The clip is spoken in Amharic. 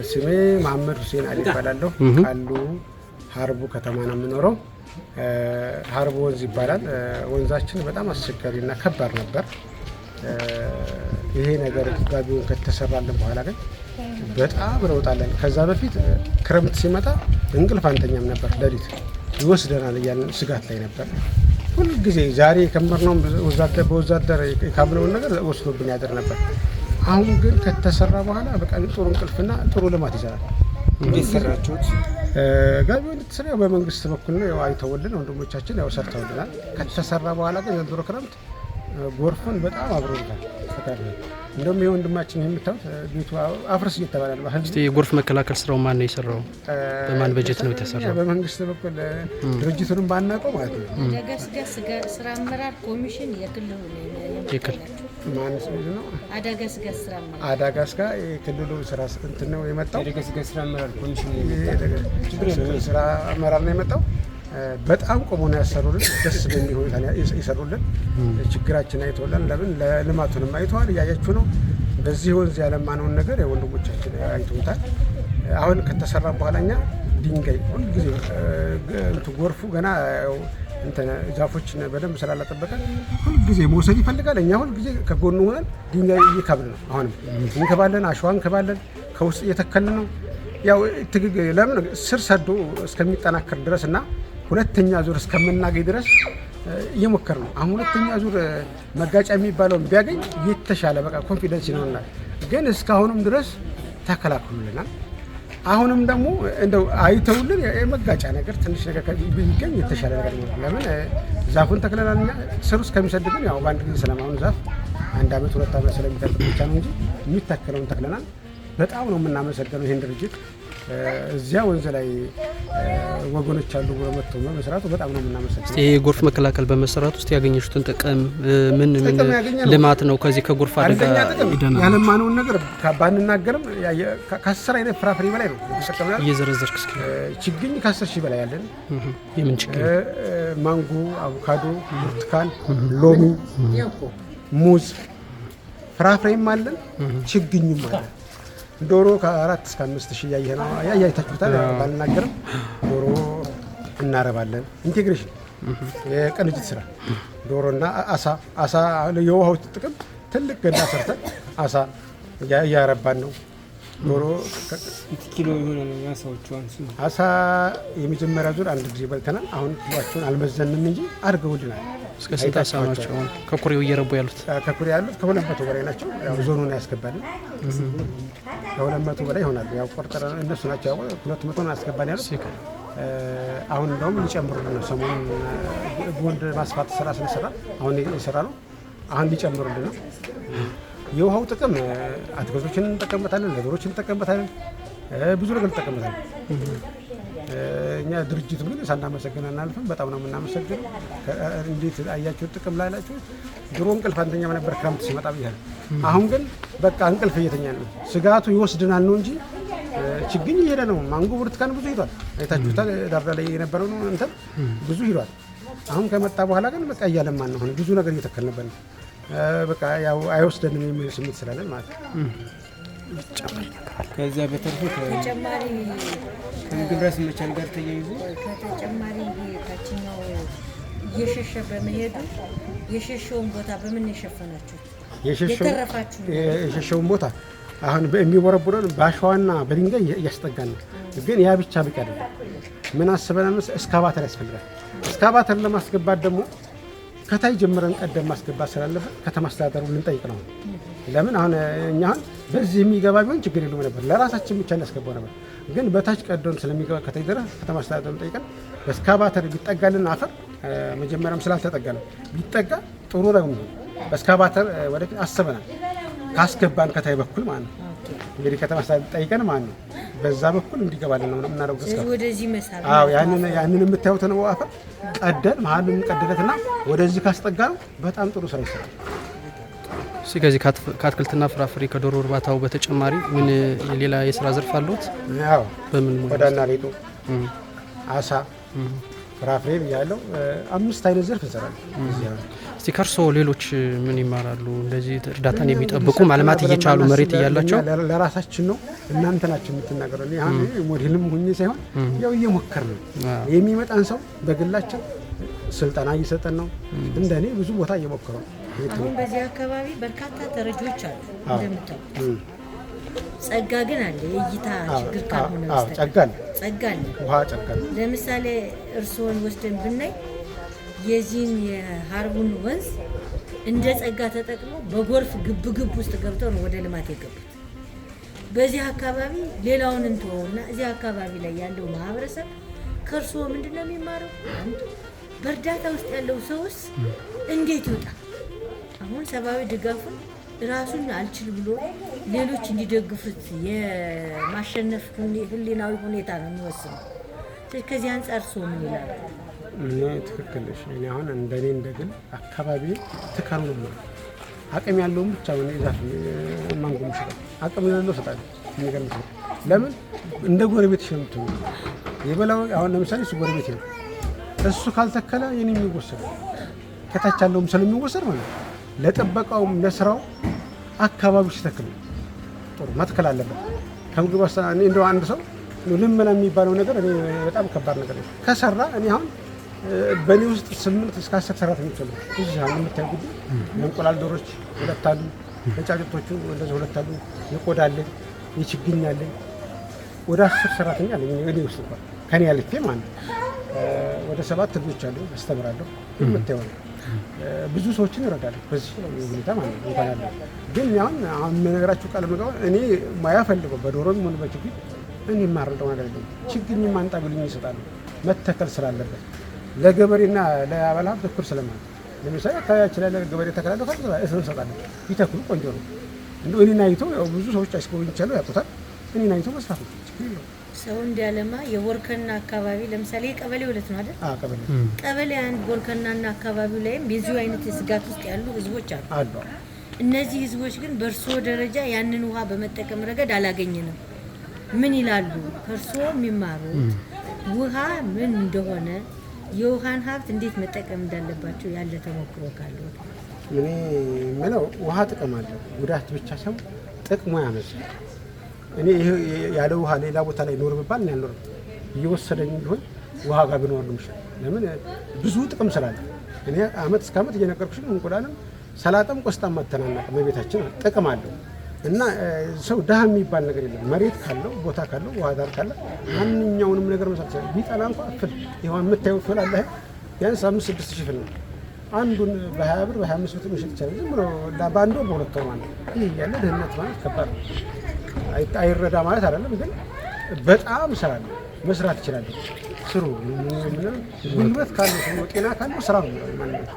ስሜ መሀመድ ሁሴን አሊ ይባላለሁ። ቃሉ ሀርቡ ከተማ ነው የምኖረው። ሀርቡ ወንዝ ይባላል። ወንዛችን በጣም አስቸጋሪና ከባድ ነበር። ይሄ ነገር ጋቢውን ከተሰራልን በኋላ ግን በጣም ለውጣለን። ከዛ በፊት ክረምት ሲመጣ እንቅልፍ አንተኛም ነበር፣ ሌሊት ይወስደናል እያልን ስጋት ላይ ነበር። ሁልጊዜ ዛሬ የከመርነውን በወዛደር የካብነውን ነገር ወስዶብን ያደር ነበር። አሁን ግን ከተሰራ በኋላ በቃ ጥሩ እንቅልፍና ጥሩ ልማት ይዘናል። እንዴት ሰራችሁት? ጋቢውን የተሰራ በመንግስት በኩል ነው። ያው አይተውልን ወንድሞቻችን ያው ሰርተውልናል። ከተሰራ በኋላ ግን ዘንድሮ ክረምት ጎርፉን በጣም አብሮታል። እንደውም ይሄ ወንድማችን የምታዩት ቤቱ አፍርስ እየተባለ ነው። እስቲ የጎርፍ መከላከል ስራው ማን ነው የሰራው? በማን በጀት ነው የተሰራው? በመንግስት በኩል ድርጅቱንም ባናውቀው ማለት ነው። አደጋ ስጋት ስራ አመራር ኮሚሽን የክልሉ ነው የመጣላችሁ። ማን ነው? አደጋ ስጋት ስራ አመራር አደጋ ስጋት የክልሉ ስራ እንትን ነው የመጣው። የአደጋ ስጋት ስራ አመራር ኮሚሽን ስራ አመራር ነው የመጣው። በጣም ቆሞ ነው ያሰሩልን። ደስ በሚል ሁኔታ ነው የሰሩልን። ችግራችን አይተውልን፣ ለምን ለልማቱንም አይተዋል። እያያችሁ ነው። በዚህ ወንዝ ያለማነውን ነገር ወንድሞቻችን አይተውታል። አሁን ከተሰራ በኋላ እኛ ድንጋይ ሁልጊዜ እንትን ጎርፉ ገና እንትን ዛፎችን በደንብ ስላላጠበቀ ሁልጊዜ መውሰድ ይፈልጋል። እኛ ሁልጊዜ ከጎኑ ሆነን ድንጋይ እየካብን ነው። አሁንም እንከባለን፣ አሸዋ እንከባለን፣ ከውስጥ እየተከልን ነው። ያው ትግግ ለምን ስር ሰዶ እስከሚጠናከር ድረስ እና ሁለተኛ ዙር እስከምናገኝ ድረስ እየሞከር ነው። አሁን ሁለተኛ ዙር መጋጫ የሚባለውን ቢያገኝ የተሻለ በቃ confidence ይኖርናል። ግን እስካሁንም ድረስ ተከላክሉልናል። አሁንም ደግሞ እንደው አይተውልን የመጋጫ ነገር ትንሽ ነገር ቢገኝ የተሻለ ነገር ነው። ለምን ዛፉን ተክለናል እኛ ስሩ እስከሚሰድ ግን ያው በአንድ ጊዜ ስለማሁን ዛፍ አንድ አመት ሁለት አመት ስለሚጠብቅ ብቻ ነው እንጂ የሚተከለውን ተክለናል። በጣም ነው የምናመሰግነው ይህን ድርጅት እዚያ ወንዝ ላይ ወገኖች አሉ ብሎ መጥቶ በመስራቱ በጣም ነው የምናመሰግነው። ይሄ የጎርፍ መከላከል በመሰራት ውስጥ ያገኘሹትን ጥቅም ምን ምን ጥቅም ያገኘነው? ልማት ነው? ከዚህ ከጎርፍ አደጋ አንደኛ ጥቅም ይደናል። ያለማነውን ነገር ባንናገርም ከ10 አይነት ፍራፍሬ በላይ ነው የተጠቀምነው። እየዘረዘርክ እስኪ። ችግኝ ከ10,000 በላይ ያለን የምን ችግኝ? ማንጎ፣ አቮካዶ፣ ብርቱካን፣ ሎሚ፣ ሙዝ፣ ፍራፍሬም አለን፣ ችግኝም አለን። ዶሮ ከ4 እስከ 5 ሺህ እያየህ ነው ያያይታችሁታል። ባልናገርም ዶሮ እናረባለን። integration የቅንጅት ስራ ዶሮና አሳ አሳ የውሃው ጥቅም ትልቅ ገንዳ ሰርተን አሳ እያረባን ነው። ዶሮ ስንት ኪሎ ይሆናል አሳዎቹ? አንሱ አሳ የመጀመሪያ ዙር አንድ ጊዜ በልተናል። አሁን ኪሏቸውን አልመዘንም እንጂ አድርገውልናል። እስከ ስንት አሳ ናቸው አሁን ከኩሬው እየረቡ ያሉት? ከኩሬ ያሉት ከ200 በላይ ናቸው። ያው ዞኑን ያስገባልን ከ200 በላይ ይሆናሉ። ያው ቆርጠረ እነሱ ናቸው ያው 200 አስገባን ያሉት። አሁን እንደውም ሊጨምሩልን ነው። ሰሞኑን ቦንድ ማስፋት ስራ ስለሰራ አሁን የሰራ ነው። አሁን ሊጨምሩልን ነው። የውሃው ጥቅም አትክልቶችን እንጠቀምበታለን፣ ለዶሮች እንጠቀምበታለን፣ ብዙ ነገር እንጠቀምበታለን። እኛ ድርጅቱ ግን ሳናመሰግን አናልፍም። በጣም ነው የምናመሰግነው። እንዴት አያችሁት? ጥቅም ላላችሁ ድሮ እንቅልፍ አንተኛም ነበር ክረምት ሲመጣ ብያለሁ። አሁን ግን በቃ እንቅልፍ እየተኛ ነው። ስጋቱ ይወስድናል ነው እንጂ ችግኝ እየሄደ ነው። ማንጎ፣ ብርቱካን ብዙ ሂዷል። አይታችሁታል። ዳርዳ ላይ የነበረው ነው እንትን ብዙ ሂዷል። አሁን ከመጣ በኋላ ግን በቃ እያለማን ነው። አሁን ብዙ ነገር እየተከልንበት ነው። በቃ ያው አይወስደንም የሚል ስሜት ስላለን ማለት ነው። ከዚያ በተረፈ ተጨማሪ ከምግብ ራስን መቻል ጋር ተያይዞ ከተጨማሪ ይሄ ታችኛው እየሸሸ በመሄዱ የሸሸውን ቦታ በምን የሸፈናችሁት? የተረፋችሁ የሸሸውን ቦታ አሁን የሚቦረቡረን በአሸዋና በድንጋይ እያስጠጋን ነው። ግን ያ ብቻ በቂ አይደለም። ምን አስበናል መሰለህ? እስካቫተር ያስፈልጋል። እስካቫተር ለማስገባት ደግሞ ከታይ ጀምረን ቀደም ማስገባት ስላለብን ከተማ አስተዳደሩ ልንጠይቅ ነው። ለምን አሁን እኛ አሁን በዚህ የሚገባ ቢሆን ችግር የለውም ነበር፣ ለራሳችን ብቻ እናስገባው ነበር። ግን በታች ቀደም ስለሚገባ ከታይ ድረስ ከተማ አስተዳደሩ ጠይቀን በእስካቫተር ቢጠጋልን አፈር መጀመሪያም ስላልተጠጋ ነው ቢጠጋ ጥሩ ነው። በእስካቫተር ወደፊት አስበናል ካስገባን ከታይ በኩል ማለት ነው። እንግዲህ ከተማ አስተዳደር ጠይቀን ማለት ነው በዛ በኩል እንዲገባልን ነው የምናደርገው። ስለዚህ ወደዚህ መሳብ አዎ ያንን የምታዩትን አፈር ቀደን መሀሉን ቀደለትና ወደዚህ ካስጠጋ ነው በጣም ጥሩ ስራ ይሰራል። እስኪ ከዚህ ከአትክልትና ፍራፍሬ ከዶሮ እርባታው በተጨማሪ ምን ሌላ የስራ ዘርፍ አሉት? አዎ በምን ሙያ? ቆዳና ሌጦ፣ አሳ፣ ፍራፍሬ ብያለሁ። 5 አይነት ዘርፍ እንሰራለን። እዚህ አሁን እስቲ ከእርስዎ ሌሎች ምን ይማራሉ? እንደዚህ እርዳታን የሚጠብቁ ማልማት እየቻሉ መሬት እያላቸው ለራሳችን ነው። እናንተ ናቸው የምትናገረው። እኔ አሁን ሞዴልም ሁኜ ሳይሆን ያው እየሞከርን ነው። የሚመጣን ሰው በግላችን ስልጠና እየሰጠን ነው። እንደ እኔ ብዙ ቦታ እየሞከሩ ነው። አሁን በዚህ አካባቢ በርካታ ተረጂዎች አሉ እንደምታውቁት። ጸጋ ግን አለ፣ የእይታ ችግር ካልሆነ በስተቀር ጸጋ አለ፣ ጸጋ አለ። ውሃ ጸጋ አለ። ለምሳሌ እርስዎን ወስደን ብናይ የዚህን የሀርቡን ወንዝ እንደ ጸጋ ተጠቅሞ በጎርፍ ግብግብ ውስጥ ገብተው ነው ወደ ልማት የገቡት። በዚህ አካባቢ ሌላውን እንተወውና እዚህ አካባቢ ላይ ያለው ማህበረሰብ ከእርስዎ ምንድን ነው የሚማረው? አንድ በእርዳታ ውስጥ ያለው ሰውስ እንዴት ይውጣ? አሁን ሰብአዊ ድጋፉን ራሱን አልችል ብሎ ሌሎች እንዲደግፉት የማሸነፍ ህሊናዊ ሁኔታ ነው የሚወስነው። ስለዚህ ከዚህ አንጻር እርስዎ ምን ይላሉ? እኔ ትክክል ነሽ። እኔ አሁን እንደኔ እንደ ግል አካባቢ ትከሉ ነው የምለው። አቅም ያለውን ብቻ ነው ዛፍ ማንጎ የምሸጠው። አቅም ለሌለው እሰጣለሁ። የሚገርምሽ ነው። ለምን እንደ ጎረቤትሽ ነው የምትሆኚው። የበላው አሁን ለምሳሌ እሱ ጎረቤቴ ነው። እሱ ካልተከለ የኔ የሚወሰድ ከታች ያለውም ስለሚወሰድ ማለት ነው። ለጥበቃውም ለስራው አካባቢው ሲተክል ነው ጥሩ መትከል አለበት። ከምግብ እኔ እንደው አንድ ሰው ልመና የሚባለው ነገር እኔ በጣም ከባድ ነገር ነው። ከሰራ እኔ አሁን በእኔ ውስጥ 8 እስከ 10 ሰራተኞች አሉ። እዚህ አሁን የምታዩ ግቢ የእንቁላል ዶሮች 2 አሉ፣ የጫጩቶቹ እንደዚህ 2 አሉ፣ የቆዳ አለኝ፣ የችግኝ አለኝ። ወደ 10 ሰራተኛ አለኝ እኔ ውስጥ እንኳን ከኔ ያልፌ ማለት ነው። ወደ 7 ልጆች አሉ፣ አስተምራለሁ። የምታየው ነው። ብዙ ሰዎችን ይረዳሉ በዚህ ሁኔታ ማለት ነው። እንኳን ያለው ግን አሁን የምነግራችሁ ቃል ምገባ እኔ ሙያ ፈልገው በዶሮም ሆነ በችግኝ እኔ የማረዳው ነገር የለም። ችግኝ ማንጣ ብሉኝ ይሰጣሉ። መተከል ስላለበት ለገበሬና ለባለ ሀብት እኩል ስለማለት ለምሳሌ አካባቢያችን ላይ ለገበሬ ተከላለሁ ካልተባለ እሱን እንሰጣለን። ቢተክሉ ቆንጆ ነው። እንደው እኔን አይቶ ያው ብዙ ሰዎች አስጎብኝቻለሁ፣ ያውቁታል። እኔን አይቶ መስራት ነው፣ ችግር የለውም። ሰው እንዲያለማ የቦርከና አካባቢ ለምሳሌ ቀበሌ 2 ነው አይደል? አዎ ቀበሌ ቀበሌ 1 ቦርከናና አካባቢው ላይም የዚሁ አይነት የስጋት ውስጥ ያሉ ህዝቦች አሉ። አሉ። እነዚህ ህዝቦች ግን በእርስዎ ደረጃ ያንን ውሃ በመጠቀም ረገድ አላገኘንም። ምን ይላሉ? ከእርስዎ የሚማሩት ውሃ ምን እንደሆነ የውሃን ሀብት እንዴት መጠቀም እንዳለባቸው ያለ ተሞክሮ ካለው። እኔ የምለው ውሃ ጥቅም አለው፣ ጉዳት ብቻ ሳይሆን ጥቅሙ ያመዝናል። እኔ ይሄ ያለ ውሃ ሌላ ቦታ ላይ ኖር ብባል እኔ አልኖርም። እየወሰደኝ ቢሆን ውሃ ጋር ብኖር ነው የሚሻለው። ለምን ብዙ ጥቅም ስላለ። እኔ አመት እስከ አመት እየነገርኩሽ ነው። እንቁላልም ሰላጣም ቆስጣም አተናናቅም በቤታችን ጥቅም አለው። እና ሰው ድሃ የሚባል ነገር የለም። መሬት ካለው ቦታ ካለው ውሃ ዳር ካለ ማንኛውንም ነገር መስራት ይችላል። ቢጠላ እንኳን ፍል ይኸው የምታየው ፍል አለ ቢያንስ 5-6 ሺህ ፍል ነው። አንዱን በ20 ብር በ25 ብር መሸጥ ይቻላል። ዝም ብሎ በአንድ ወር በሁለት ወር ማለት ነው። ይህ እያለ ድህነት ማለት ከባድ ነው። አይረዳ ማለት አይደለም፣ ግን በጣም ስራ ነው መስራት ይችላል። ስሩ፣ ጉልበት ካለው ሰው ጤና ካለው ስራ ነው ማለት ነው።